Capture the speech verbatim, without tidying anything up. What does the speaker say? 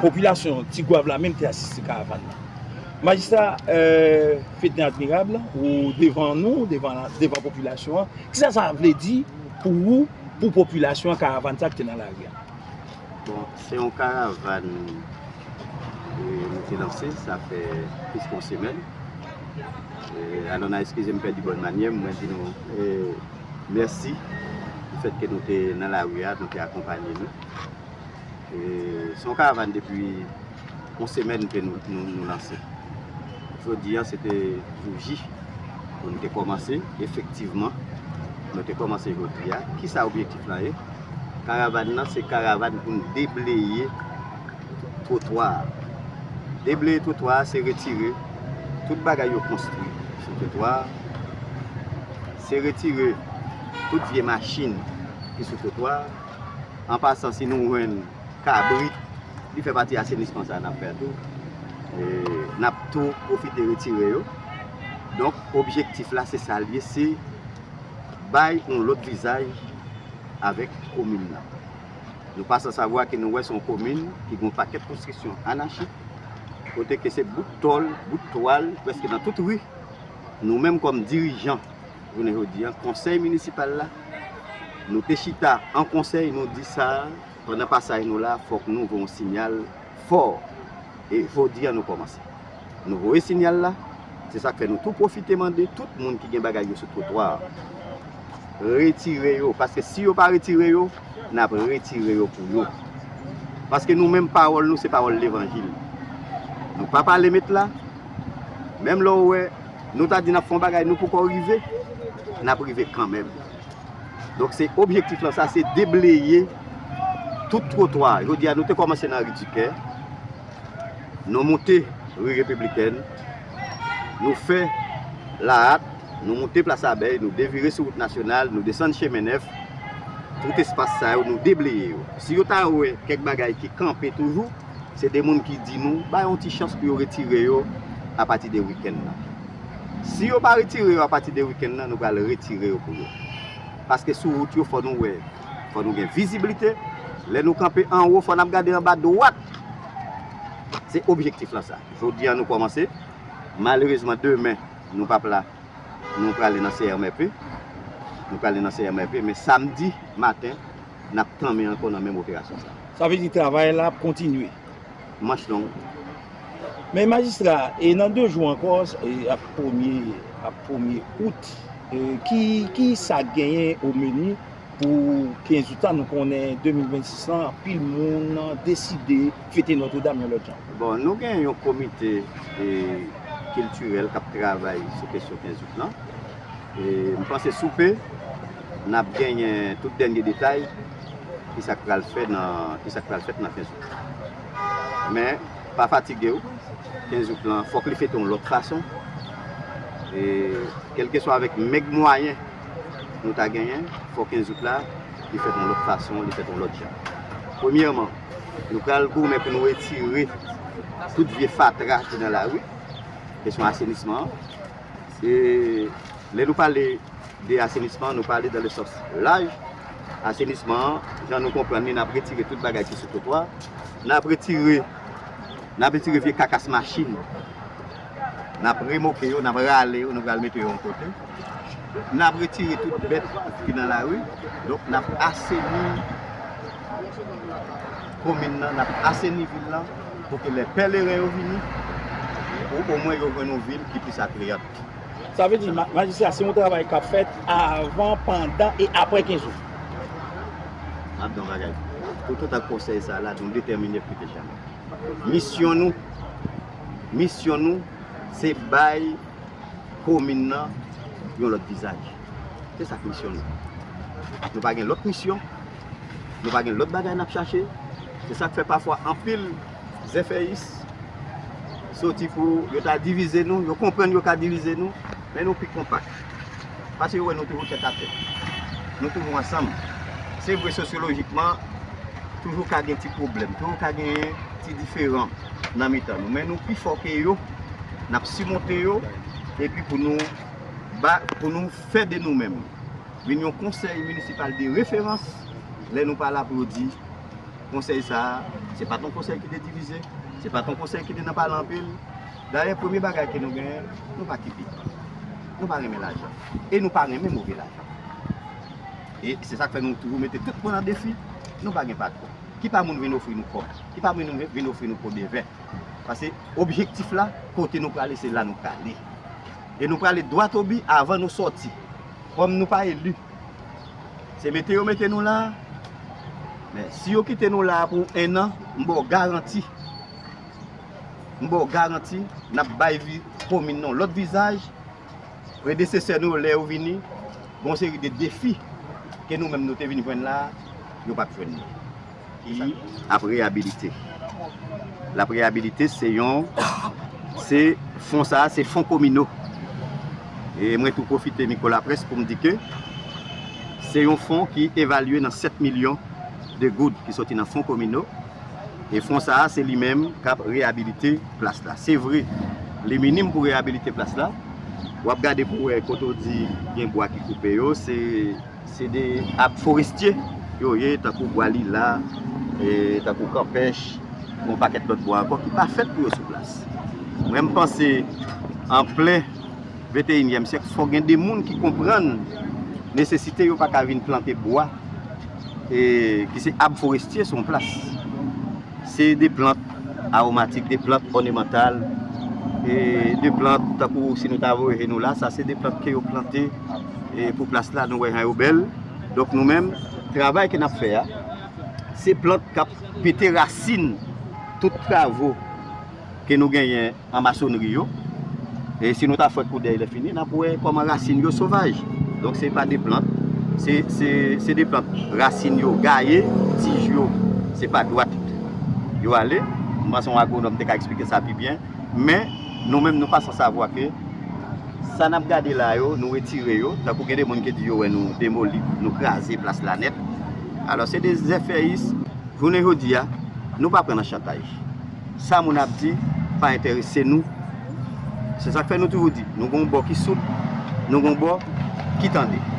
Popilasyon Tigwav la menm te asiste karavàn nan. Majistra, euh, Fedner Admirable, ou devan nou, devan, devan popilasyon an, kisa sa vle di pou ou, pou popilasyon an, karavàn sa ki te nan lari a? Bon, se yon karavàn e, nou te lanse, sa fè plis ke yon semèn. E, alò, n a eskize m pèdi bòn manyè m, mwen di nou e, mèsi du fait que nou te nan lari a, nou te akonpanye nou. E, se yon karavàn depi yon semèn ke nou, nou, nou lanse. Jodi a, se te jou J pou nou te kòmanse. Efektivman, nou te kòmanse jodi a. Kisa objektif la ye? Karavàn nan, se karavàn pou n debleye twotwa a. Debleye twotwa a, se retire tout bagay yo konstwi sou twotwa a. Se retire tout vye machin ki sou twotwa a. An pasan, si nou jwenn kabrit, li fè pati asenisman sa a n ap fè a tou. E, n ap tou pwofite retire yo. Donk, objektif la, se sa l ye, se bay yon lòt vizaj avèk komin nan. Nou pa san savwa ke nou wè se yon komin ki gen yon pakèt konstriksyon anachik, kote ke se bout tòl, bout twal, prèske nan tout ri. Nou menm kòm dirijan, jounen jodi a, konsèy minisipal la, nou te chita an konsèy, nou di sa, pandan pasaj nou la, fòk nou voye yon siyal fò. E jodi a, nou kòmanse. Nou voye siyal la, se sa k fè nou tou pwofite mande tout moun ki gen bagay yo sou twotwa a, retire yo, paske si yo pa retire yo, n ap retire yo pou yo. Paske nou menm, pawòl nou, se pawòl levanjil. Nou pa pale met la, menm lè w wè nou ta di n ap fè yon bagay, nou poko rive, n ap rive kanmenm. Donk, se objektif lan sa, se debleye tout twotwa. Jodi a, nou te kòmanse nan ri Dikè, nou moute ri Repiblikèn, nou fè Lahat, nou moute Plas Abèy, nou devire sou wout nasyonal, nou desann Chemen Nèf. Tout espas sa yo, nou debleye yo. Si yo ta wè kèk bagay ki kanpe toujou, se de moun ki di nou, bay yon ti chans pou yo retire yo apati de wikenn nan. Si yo pa retire yo apati de wikenn nan, nou pral retire yo pou yo. Paske sou wout yo, fò nou wè, fò nou gen viziblite. Lè nou kanpe anwo, fò n ap gade anba dwat. Se objektif lan sa. Jodi a, nou kòmanse. Malerezman, demen, nou p ap la. Nou prale nan C M R P. Nou prale nan C M R P, men samdi maten, n ap tanmen ankò nan menm operasyon sa. Sa vle di travay la ap kontinye. Manch long. Men majistra, e nan de jou ankò, e ap premye, ap premye out, e ki, ki sa k genyen o meni pou kenz out la? Nou konnen de mil vennsis lan, anpil moun deside fete Nòtredam yon lòt jan. Bon, nou gen yon komite e, kiltirèl k ap travay sou kesyon kenz out lan. E, m panse sou pe, n ap genyen tout dènye detay ki sa k pral fè nan, ki sa k pral fèt nan kenz out. Men, pa fatige w, kenz out lan, fòk li fete yon lòt fason. E, kèlkeswa avèk menm mwayen nou ta genyen, fò kenz out la, li fèt yon lòt fason, li fèt yon lòt jan. Premyèman, nou pral goumen pou nou retire tout vye fatra ki nan lari, kesyon asenisman an. E lè nou pale de asenisman, nou pale dans le sens large. Asenisman an, jan nou konprann li, n ap retire tout bagay ki sou twotwa. N ap retire, n ap retire vye kakas machin. N ap remoke yo, n ap rale yo, nou pral mete yo yon kote. N ap retire tout bèt ki nan lari. Donk, n ap aseni komin nan, n ap aseni vil lan, pou ke lè peleren yo vini, pou omwen yo jwenn yon vil ki plis atrayant. Sa vle di, majistra, se yon travay k ap fèt avan, pandan e apre kenz out. M ap di yon bagay. Pou tout ak konsèy sa la, nou detèmine pli ke jamè. Misyon nou, misyon nou, se bay komin nan yon lòt vizaj. Se sa k misyon nou. Nou pa gen lòt misyon, nou pa gen lòt bagay n ap chache. Se sa k fè pafwa anpil zèfèyis soti pou yo ta divize nou, yo konprann yo ka divize nou, men nou pi konpak. Paske yo wè nou toujou tèt atè. Nou toujou ansanm. Se vre, sosyolojikman, toujou ka gen ti pwoblèm, toujou ka gen ti diferan nan mitan nou. Men nou pi fò ke yo, n ap simonte yo, epi pou nou ba, pou nou fè de nou menm vin yon konsèy minisipal de referans. Lè nou pa la pou yo di, konsèy sa a, Se pa t yon konsèy ki te divize, se pa t yon konsèy ki te nan pale anpil. Dayè, premye bagay ke nou genyen, nou pa kipe. Nou pa renmen lajan. E nou pa renmen move lajan. E se sa k fè nou toujou mete tout moun an defi. Nou pa gen patwon. Ki pa moun vin ofri nou kòb? Ki pa moun vin ofri nou po de ven? Paske objektif la, kote nou prale, se la nou prale. E nou prale dwat o bi avan nou sòti. Kòm nou pa eli, se mete yo mete nou la. Men si yo kite nou la pou en an, m ba w garanti. M ba w garanti, n ap bay vi komin nan lòt vizaj. Predesesè nou yo, lè yo vini, gon seri de defi ke nou menm nou te vin jwenn la, yo p ap jwenn li. Ki ap reyabilite. L ap reyabilite, se yon, se fon sa a, se fon Komino. E mwen tou pwofite mikwo laprès pou m di ke se yon fon ki evalye nan sèt milyon de goud ki soti nan fon Komino. E fon sa a, se li menm k ap reyabilite plas la. Se vre, li minim pou reyabilite plas la. W ap gade pou wè kote w di gen bwa ki koupe yo, se, se de ab forestye yo ye, tankou bwa lila, e, tankou kanpèch, yon pakèt lòt bwa ankò ki pa fèt pou yo sou plas. Mwen, m panse, an plen venteyinyèm syèk, fò gen de moun ki konprann nesesite yo pa ka vin plante bwa, e, ki se ab forestye sou yon plas. Se de plant awomatik, de plant ònemantal, e de plant tankou si nou ta voye je nou la, sa se de plant ke yo plante, e, pou plas la, nou wè jan yo bèl. Donk nou menm, travay ke n ap fè a, se plant k ap pete rasin tout travo ke nou genyen an masonri yo. E si nou ta fwèt koudèy lè fini, n ap wè kòman rasin yo sovaj. Donk se pa de plant, se, se, se de plant rasin yo gaye, tij yo, se pa dwat yo ale. M panse yon agwonòm te ka eksplike sa pi byen. Men nou menm, nou pa san savwa ke sa n ap gade la yo, nou retire yo. Tankou gen de moun ki di yo wè nou demoli, nou kraze plas la nèt. Alò, se de zèfèyis. Jounen jodi a, nou pa pran nan chantaj. Sa moun ap di pa enterese nou. Se sa k fè nou toujou di, nou gon bò ki soud, nou gon bò ki tande.